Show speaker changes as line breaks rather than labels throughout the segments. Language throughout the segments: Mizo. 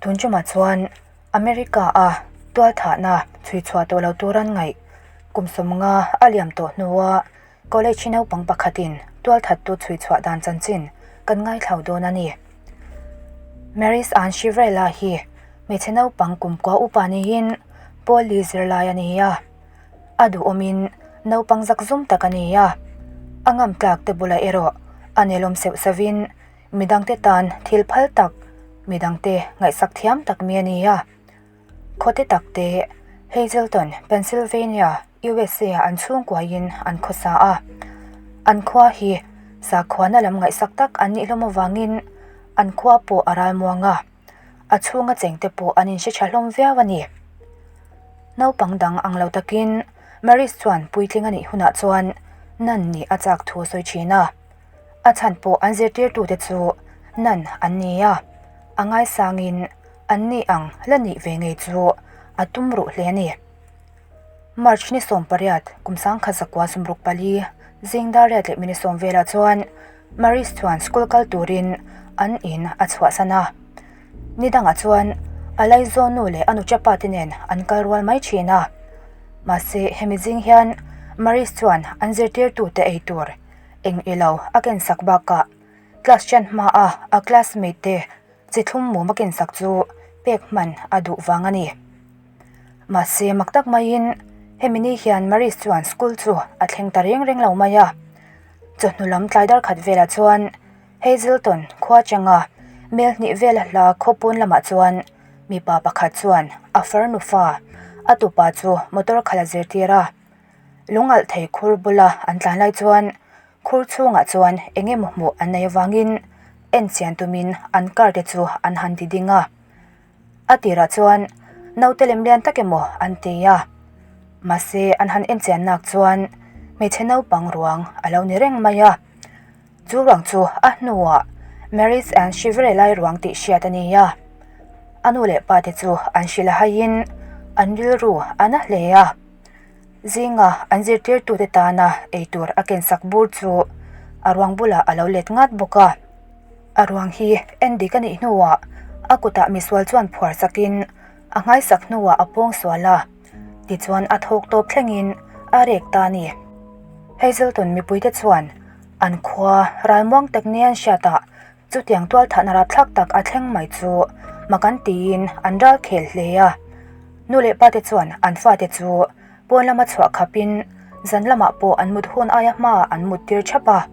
Tun tumah chuan America a tualthahna chhui chhuah tawh lo tur an ngaih kum 50 a liam tawh hnua college naupang pakhatin tualthattu chhui chhuah dan chanchin kan ngaithlau dawn a ni. Mary's Ann Shivrela hi hmeichhe naupang kumkua upa niin Paul Lee zirlai a ni a. A duhawmin naupang zakzum tak a ni a, a ngam tlak te bulah erawh a nelawm seuh sauvin midangte tan thil phal tak, midangte ngaihsak thiam tak mi a ni a. Khawte tak te Hazleton, Pennsylvania, USA ah an chhungkuaiin an khawsa a. An khua hi sakhuana lam ngaihsak tak an nih hlawm avangin an khua pawh a ralmuang a. A chhunga chengte pawh an inhre tha hlawm viau a ni. Naupang dang ang lo takin Maris chuan puitling a nih hunah chuan Nan nih a chak thu a sawi thin a. A chhan pawh an zirtirtute chu Nan an ni a, a ngaisangin an ni ang la nih ve ngei chu a tum ruh hle a ni. March ni 18 kum 1964 zing dar riat leh minute sawm velah chuan Maris chuan school kal turin an in a chhuahsan a. Ni dangah chuan a laizawn nu leh a nuchapa te nen an kal rual mai thin a. Mahse hemi zing hian Maris chuan an zirtirtute ei tur eng ilo a kensak bakah class ṭan hmaa a classmate te chi thlum mum a kensak chu pek hman a duh vang a ni. Mahse mak tak maiin hemi ni hian Maris chuan school chu a thleng ta reng reng lo mai a. Chawhnu lam tlai dar khat velah chuan Hazelton khua changa mel hnih vela hla khaw pawn lamah chuan mipa pakhat chuan a farnu fa a tupa chu motor khalh a zirtir a. Lungalh thei khur bula an tlan lai chuan khur chhungah chuan eng emaw hmuh an nei avangin en chian tumin an car te chu an han ti ding a. A tirah chuan naute lem lian tak emaw an ti a, mahse an han en chian nak chuan hmeichhe naupang ruang a lo ni reng mai a. Chu ruang chu a hnuah Mary's and Shivrelai ruang tih hriat a ni a. A nu leh pa te chu an hrilh a haiin an rilru a na hle a. Zinga an zirtirtute tana eitur a kensak bur chu a ruang bulah a lo let ngat bawk a. A ruang hi en dik a nih hnuah a kutah misual chuan phuar sakin a nghaisak hnuah a pawng sual a, tichuan a thawk tawp thlengin a rek ta a ni. Hazelton mipuite chuan an khua ralmuang tak nia an hriatah chutiang tualthahna rapthlak tak a thleng mai chu mak an tiin an ral khel hle a. Nu leh pate chuan an fate chu pawn lama chhuah khapin zan lamah pawh an mut hun aia hmaah an mut tir thap a.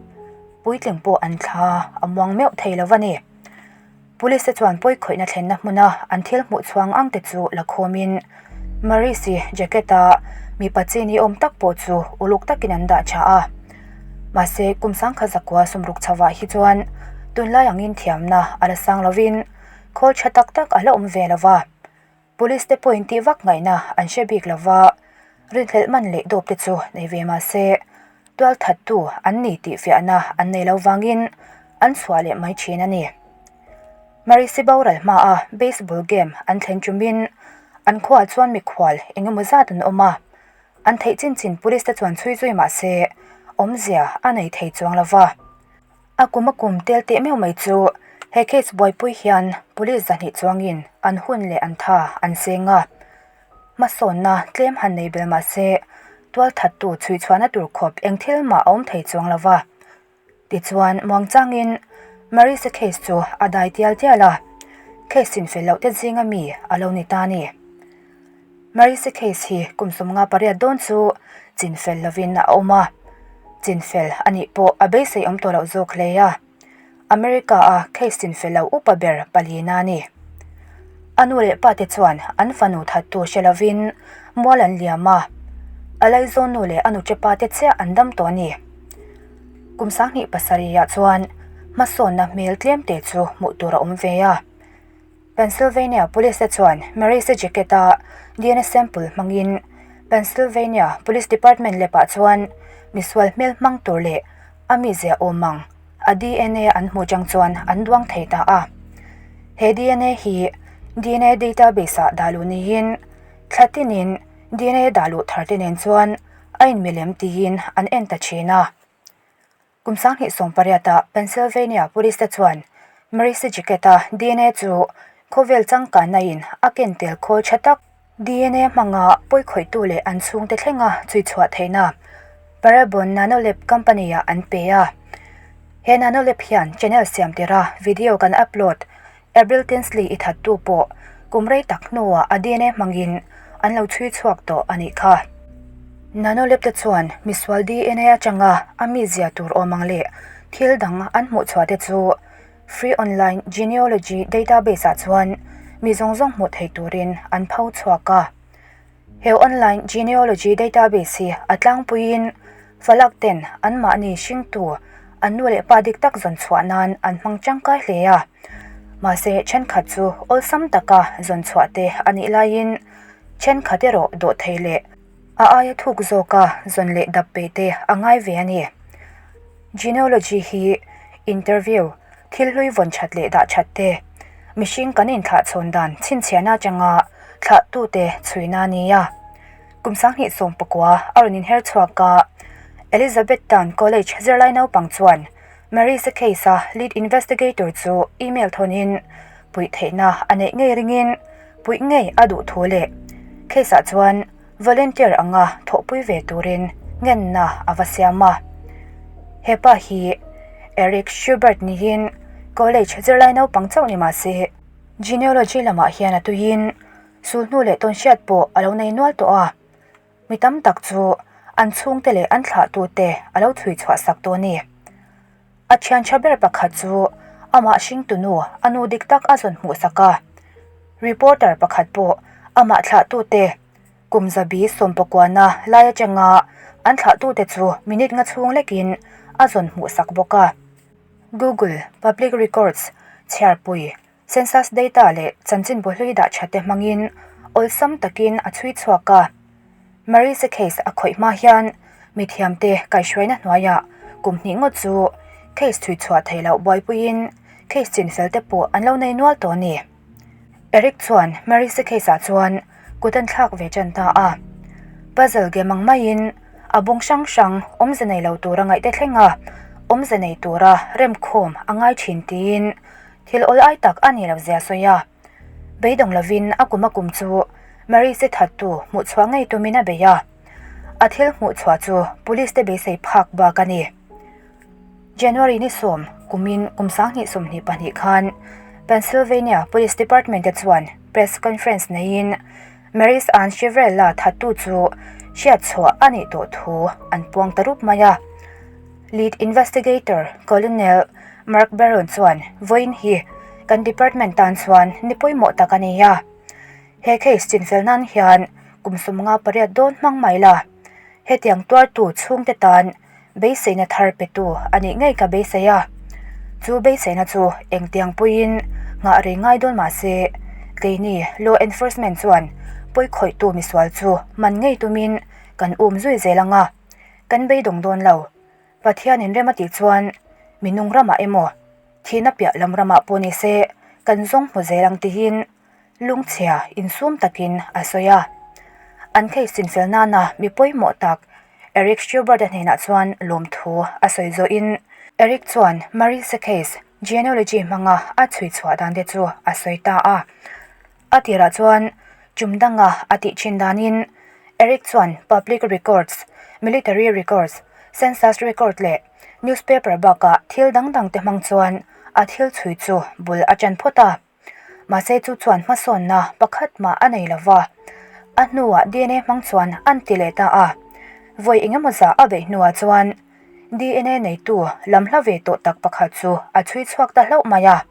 Puitling pawh an thla a muang meuh thei lo a ni. Police te chuan pawi khawihna thlenna hmuna an thil hmuh chhuang ang te chu la khawmin Maris-i jacket a mipa chi ni awm tak pawh chu uluk takin an dah tha a. Mahse kum sangkhat zakua sumruk chhovah hi chuan tunlai angin thiamna a la sang lovin khawl tha tak tak a la awm ve lo va. Police te pawhin tih vak ngaihna an hre bik lo va, rinhlelh man leh dawp te chu nei ve mah se, tualthattu an ni tih fiahna an nei lo vangin an chhuah leh mai thin a ni. Marisi boral hmaa baseball game an thlen tumin an khuaah chuan mikhual eng emaw zat an awm a, an theih chin chin police te chuan chhui zui mah se awmzia a nei thei chuang lo va. A kum a kum tel teh meuh mai chu he case buaipui hian police zahnih chuangin an hun leh an tha an seng a. Hmasawnna tlem han nei bel mah se tualthattu chhuihchhuahna tur khawp eng thil mah a awm thei chuang lo va. Tichuan muangchangin Marisa case chu a dai tial tial a, case infel loh te zinga mi a lo ni ta a ni. Marisa case hi kum 58 dawn chu chinfel lovin a awm a, chinfel a nih pawh a beisei awm tawh loh zawk hle a. America a case chinfel lo upa ber palina a ni. A nu leh pa te chuan an fanu thattu hre lovin mual an liam a, a laizawn nu leh a nu chepa te chiah an dam tawh a ni. Kum 27 ah chuan hmasawnna hmel tlem te chu hmuh tur a awm ve a. Pennsylvania Police te chuan Marisa jacket a DNA sample hmangin Pennsylvania Police Department lab ah chuan misual hmel hmang tur leh a mizia awm ang a DNA an hmuh chang chuan an duang thei ta a. He DNA hi DNA database ah dah luh niin thla tinin DNA dah luh thar te nen chuan a inmilem tiin an en ta thin a. Kum 2018 ah Pennsylvania Police te chuan Marisa Jacket-a DNA chu Khawvel changkanna in a ken tel khawl tha tak DNA hmanga pawikhawihtu leh an chhungte thlenga chhui chhuah theihna Parabon Nanolab company ah an pe a. He Nanolab hian channel siam tira video kan upload Avril Tinsley i thattu pawh kum rei tak hnuah a DNA hmangin an lo chhui chhuak tawh a nih kha. Nanolab te chuan misual DNA atanga a mizia tur awm ang leh thil dang an hmuh chhuah te chu Free Online Genealogy Database ah chuan mi zawng zawng hmuh theih turin an pho chhuak a. He online genealogy database hi a tlangpuiin falak ten anmahni hringtu an nu leh pa dik tak zawn chhuah nan an hmang tangkai hle a. Mahse thenkhat chu awlsam taka zawn chhuah te a nih laiin thenkhat erawh dawhthei leh a aia thuk zawka zawn leh dap peih te a ngai ve a ni. Genealogy hi interview, thil hlui vawn that leh dah that te, mihring kan inthlahchhawn dan chhinchhiahna atanga thlahtute chhuina a ni a. Kum 2019 a rawn inher chhuak a, Elizabethtown College zirlai naupang chuan Marisa case-a lead investigator chu email thawnin puih theihna a neih ngei ringin puih ngei a duh thu leh case-ah chuan Volunteer anga thawhpui ve turin ngenna a va siam a. He pa hi Eric Schubert niin college zirlai naupang chauh ni mah se, genealogy lamah hian a tuiin sulhnu leh tawnhriat pawh a lo nei nual tawh a. Mi tam tak chu an chhungte leh an thlahtute a lo chhui chhuah sak tawh a ni. A thian tha ber pakhat chu amah hringtunu a nu dik tak a zawn hmuh sak a. Reporter pakhat pawh amah thlahtute kum zabi sawmpakuana lai atanga an thlahtute chu minute nga chhung lekin a zawn hmuh sak bawk a. Google Public Records chhiarpui Census data leh chanchinbu hlui dah tha te hmangin awlsam takin a chhui chhuak a. Marisa case a khawih hma hian mithiamte kaihhruaina hnuaiah kum hnih ngawt chu case chhui chhuah theih loh buaipuiin case chinfel te pawh an lo nei nual tawh a ni. Eric chuan Marisa case ah chuan kut an thlak ve tan ta a. Puzzle game ang maiin a bung hrang hrang awmze nei lo tura ngaih te thleng a, awmze nei tura remkhawm a ngai thin tiin Thil awl ai tak a ni lo zia sawi a, beidawng lovin a kum a kum chu Marise thattu hmuhchhuah ngei tumin a bei a. A thil hmuhchhuah chu police te beisei phak bak a ni. January ni sawm kumin kum 2022 khan Pennsylvania Police Department te chuan press conference neiin Marise Ann Chiverella thattu chu hriatchhuah a nih tawh thu an puang ta rup mai a. Lead Investigator Colonel Mark Barron chuan vawiin hi kan department tan chuan ni pawimawh tak a ni a. He case chinfel nan hian kum 58 dawn hmang mai la. Hetiang tuartu chhungte tan beiseina thar petu a nih ngei ka beisei a. Chu beiseina chu engtiang puiin nghah rei ngai dawn mah se, keini law enforcement chuan pawikhawihtu misual chu man ngei tumin kan um zui zel ang a. Kan beidawng dawn lo. Pathianin rem a tih chuan mi nung ramah emaw, thihna piah lam ramah pawh ni se kan zawng hmu zel ang tihin lungchhia insum takin a sawi a. An case chinfel nana mi pawimawh tak Eric Schubert-a hnenah chuan lawmthu a sawi zawhin Eric chuan Marisa case genealogy hmanga a chhui chhuah dan te chu a sawi ta a. A tirah chuan tum danga a tih thin danin Eric chuan public records, military records, census record leh newspaper bakah thil dang dang te hmang chuan a thil chhui chu bul a ṭan phawt a. Mahse chu chuan hmasawnna pakhat mah a nei lova, a hnuah DNA hmang chuan an ti leh ta a. Vawi engemaw zah a beih hnuah chuan DNA neitu lam hla ve tawh tak pakhat chu a chhui chhuak ta hlauh mai a.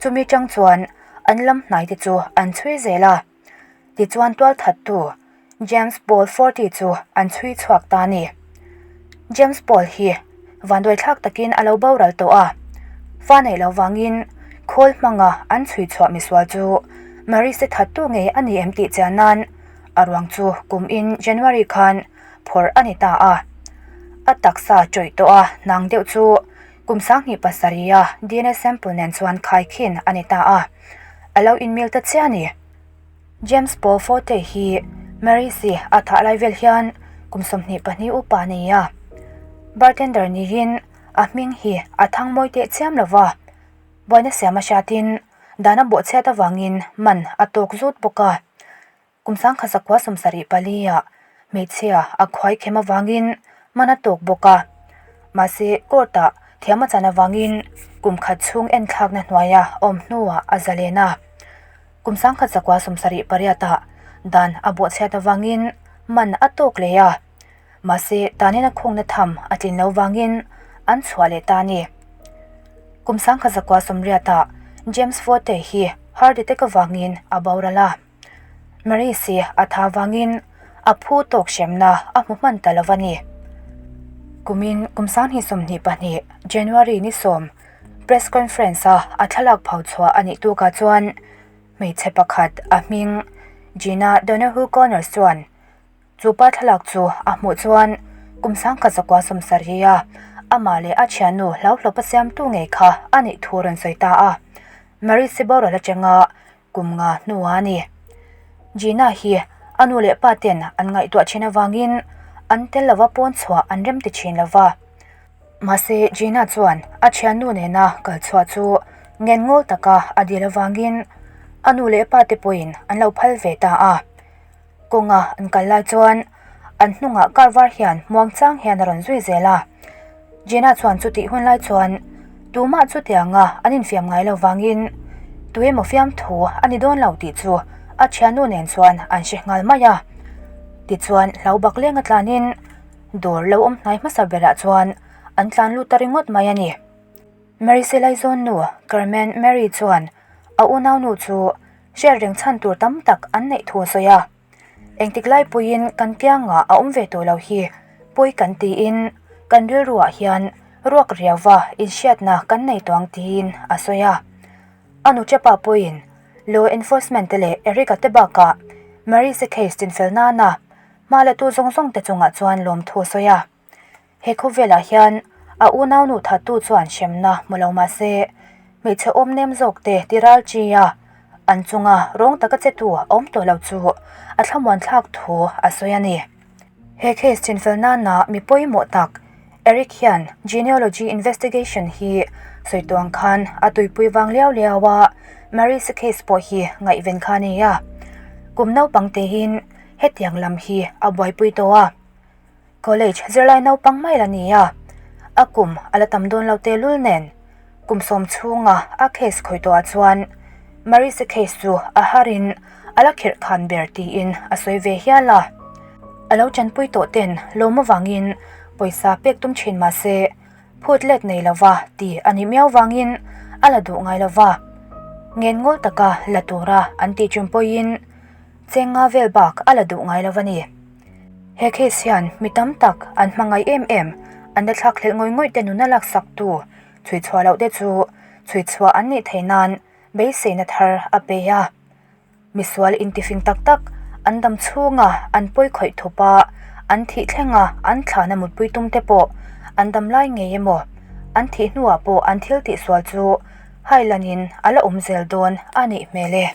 Chumi chang chuan an lam hnai te chu an chhui zel a, tichuan tualthattu James Paul Forti chu an chhui chhuak ta a ni. James Paul hi vanduai thlak takin a lo boral tawh a, fa neih loh vangin khawl hmanga an chhui chhuah misual chu Marise thattu ngei a ni em tih chian nan a ruang chu kum in January khan phawrh a ni ta a. A taksa tawih tawh a hnang deuh chu Kum 27 a DNA sample nen chuan khaikhin a ni ta a, a lo inmil ta chiah a ni. James Paul Forte hi Mary's-i a thah lai vel hian kum 22 upa a ni a. Bartender niin a hming hi a thang mawi teh chiam lo va, buaina siam a hriatin. Dan a bawhchhiat avangin man a tawk zut bawk a. Kum 1974 ah hmeichhia a khuai khem avangin man a tawk bawk a. Mahse, court ah thiam a chan avangin kum khat chhung enthlakna hnuaia awm hnuah a zalen a. Kum 1978 ah dan a bawhchhiat avangin man a tawk leh a. Mahse, tanin a khungna tham a tlin lo vangin an chhuah leh ta a ni. Kum 1980 ah James Forte hi heart attack avangin a boral a. Maurice a tha vangin a phu tawk hremna a hmu hman ta lo a ni. Kumin kum 2022 January ni sawm press conference a a thlalak phau chhuah a nih tukah chuan hmeichhe pakhat a hming Gina Donohue Connors chuan Chu pa thlalak chu a hmuh chuan kum 1970 a amah leh a thiannu hlauhlawpa siamtu ngei kha a nih thu rawn sawi ta a. Marie Siboral atanga kum nga hnuah a ni. Gina hi a nu leh pa ten an ngaihtuah thin avangin an tel lova pawn chhuah an rem ti thin lova. Mahse Gina chuan a thiannu nena kal chhuah chu ngen ngawl taka a dil avangin a nu leh pa te pawhin an lo phal ve ta a. Kawnga an kal lai chuan an hnungah car var hian muang chang hian a rawn zui zel a. Gina chuan chutih hun lai chuan tumah chutianga an infiam ngai lo vangin tuemaw fiamthu a ni dawn lo tih chu a thiannu nen chuan an hre nghal mai a. Tichuan hlau bak lenga tlanin dawr lo awm hnai hmasa berah chuan an tlan lut ta ringawt mai a ni. Mary Selaizawn nu Carmen Mary chuan a unaunu chu Hriat reng chhan tur tam tak an neih thu a sawi a. Engtik lai pawhin kan kiangah a awm ve tawh lo hi pawi kan tiin kan rilruah hian ruak riauva inhriatna kan nei tawh ang tiin a sawi a. A nu Chepa pawhin law enforcement te leh Eric-a te bakah Marise case tinfel nana hma latu zawng zawng te chungah chuan lawmthu a sawi a. He khawvelah hian a unaunu thattu chuan hremna hmu lo mah se, hmeichhe awm nem zawk te ti ral chi a, an chunga rawng taka chetu a awm tawh lo chu a thlamuan thlak thu a sawi a ni. He case chinfel nana mi pawimawh tak Eric hian genealogy investigation hi sawi tawh ang khan a tuipui vang liau liau a, Marise case pawh hi ngaihven kha a ni a. Kum naupang tein hetiang lam hi a buaipui tawh a. College zirlai naupang mai la ni a, a kum a la tam dawn lo tehlul nen kum sawm chhunga a case khawih tawhah chuan Marise case chu a harin a la khirh khan ber tiin a sawi ve hial a. A lo tanpui tawh ten lawm avangin pawisa pek tum thin mah se phut let nei lova ti a nih miau vangin a la duh ngai lova, ngen ngawl taka la tura an tih chung pawhin cheng nga vel bak a la duh ngai lova ni. He case hian mi tam tak an hmangaih em em, an la thlak hlelh ngawih ngawih te nuna laksak tu chhui chhuah loh te chu chhui chhuah an nih theih nan beiseina thar a pe a. Misual intifing tak tak an dam chhunga an pawi khawih thup a, an thih thlenga an thlana mutpui tum te pawh an dam lai ngei emaw an thih hnuah pawh an thil tihsual chu hailanin a la awm zel dawn a nih hmel e.